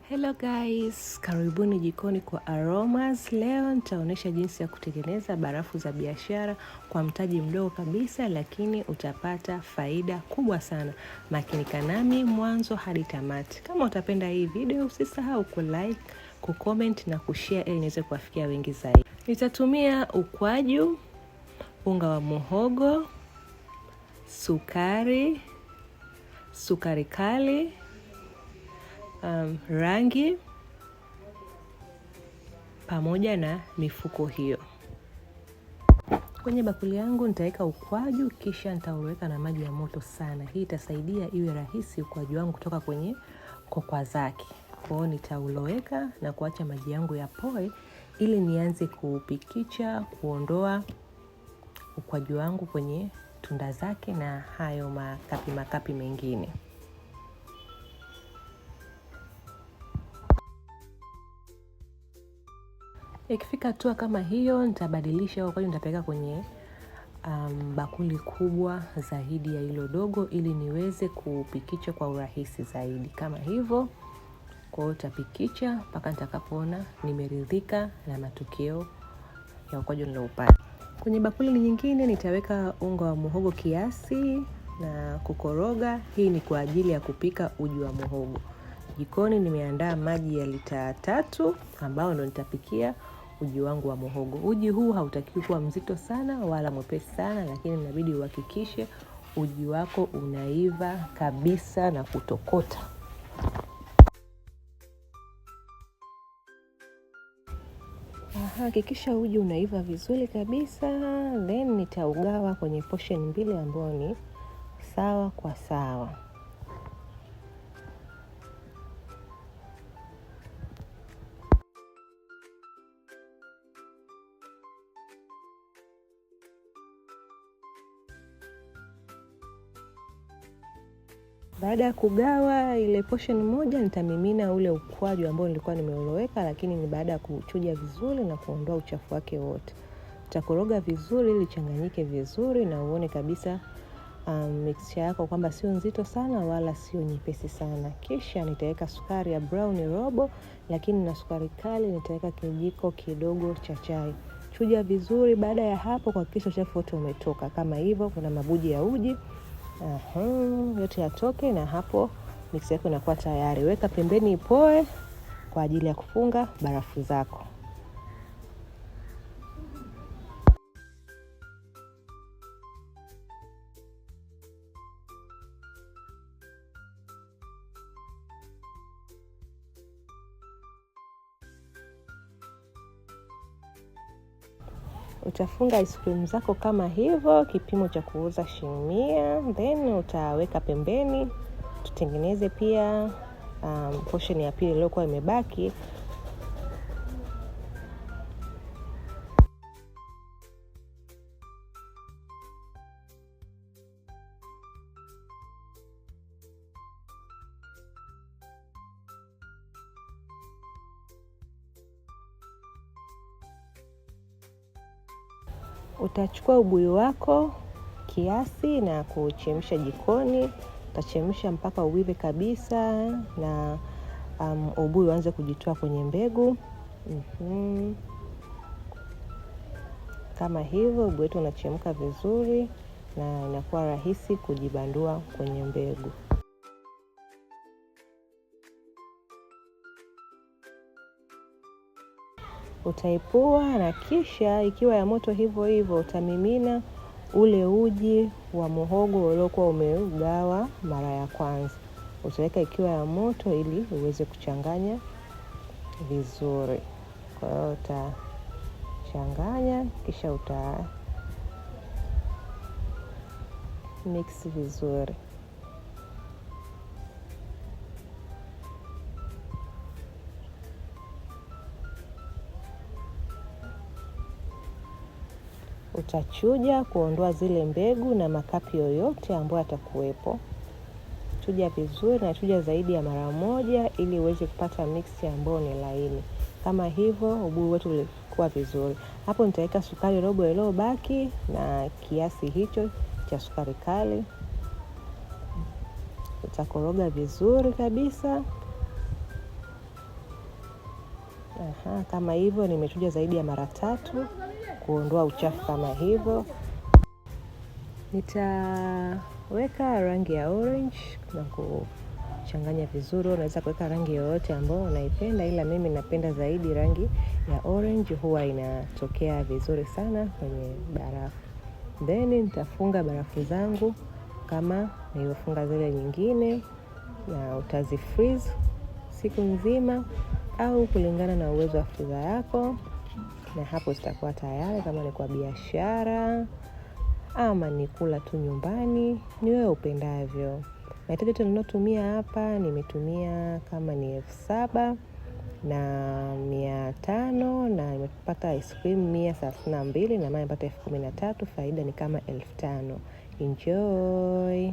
Hello guys, karibuni jikoni kwa Aromas. Leo nitaonyesha jinsi ya kutengeneza barafu za biashara kwa mtaji mdogo kabisa, lakini utapata faida kubwa sana. Makinika nami mwanzo hadi tamati. Kama utapenda hii video, usisahau kulike, kucomment na kushare ili niweze kuwafikia wengi zaidi. Nitatumia ukwaju, unga wa muhogo, sukari, sukari kali, rangi pamoja na mifuko hiyo. Kwenye bakuli yangu nitaweka ukwaju, kisha nitauweka na maji ya moto sana. Hii itasaidia iwe rahisi ukwaju wangu kutoka kwenye kokwa zake. Kwa hiyo nitauloweka na kuacha maji yangu yapoe ili nianze kuupikicha, kuondoa ukwaju wangu kwenye tunda zake na hayo makapi makapi mengine. Ikifika hatua kama hiyo, nitabadilisha ukwaju, nitapeleka kwenye bakuli kubwa zaidi ya hilo dogo ili niweze kupikicha kwa urahisi zaidi kama hivyo. Kwa hiyo nitapikicha mpaka nitakapoona nimeridhika na matokeo ya ukwaju nilioupata. Kwenye bakuli nyingine nitaweka unga wa muhogo kiasi na kukoroga. Hii ni kwa ajili ya kupika uji wa muhogo. Jikoni nimeandaa maji ya lita 3 ambao ndo nitapikia uji wangu wa muhogo. Uji huu hautakiwi kuwa mzito sana wala mwepesi sana, lakini inabidi uhakikishe uji wako unaiva kabisa na kutokota. Hakikisha uji unaiva vizuri kabisa, then nitaugawa kwenye portion mbili ambayo ni sawa kwa sawa. Baada ya kugawa ile portion moja, nitamimina ule ukwaju ambao nilikuwa nimeuloweka, lakini ni baada ya kuchuja vizuri na kuondoa uchafu wake wote. Utakoroga vizuri ili ichanganyike vizuri na uone kabisa mixture yako kwamba sio nzito sana wala sio nyepesi sana. Kisha nitaweka sukari ya brown robo, lakini na sukari kali nitaweka kijiko kidogo cha chai. Chuja vizuri. Baada ya hapo, kuhakikisha uchafu wote umetoka. Kama hivyo, kuna mabuji ya uji. Yote yatoke, na hapo mix yako inakuwa tayari. Weka pembeni ipoe kwa ajili ya kufunga barafu zako. Utafunga ice cream zako kama hivyo, kipimo cha kuuza shilingi 100, then utaweka pembeni. Tutengeneze pia portion ya pili iliyokuwa imebaki. Utachukua ubuyu wako kiasi na kuchemsha jikoni. Utachemsha mpaka uive kabisa na ubuyu uanze kujitoa kwenye mbegu. Kama hivyo ubuyu wetu unachemka vizuri na inakuwa rahisi kujibandua kwenye mbegu. Utaipua na kisha ikiwa ya moto hivyo hivyo utamimina ule uji wa muhogo uliokuwa umeugawa mara ya kwanza. Utaweka ikiwa ya moto ili uweze kuchanganya vizuri. Kwa hiyo utachanganya kisha uta mix vizuri. Utachuja kuondoa zile mbegu na makapi yoyote ambayo yatakuwepo. Chuja vizuri na chuja zaidi ya mara moja ili uweze kupata mix ambayo ni laini. Kama hivyo ubuyu wetu ulikuwa vizuri. Hapo nitaweka sukari robo iliyobaki na kiasi hicho cha sukari kali. Utakoroga vizuri kabisa. Aha, kama hivyo nimechuja zaidi ya mara tatu kuondoa uchafu kama hivyo. Nitaweka rangi ya orange na kuchanganya vizuri. Unaweza kuweka rangi yoyote ambayo unaipenda, ila mimi napenda zaidi rangi ya orange, huwa inatokea vizuri sana kwenye barafu. Then nitafunga barafu zangu kama nilivyofunga zile nyingine, na utazifreeze siku nzima au kulingana na uwezo wa freezer yako, na hapo zitakuwa tayari. Kama ni kwa biashara ama ni kula tu nyumbani, ni wewe upendavyo. Mahitaji yote niliyotumia hapa, nimetumia kama ni 7,500 na nimepata ice cream 132 na maana nimepata 13,000, faida ni kama 5,000. Enjoy.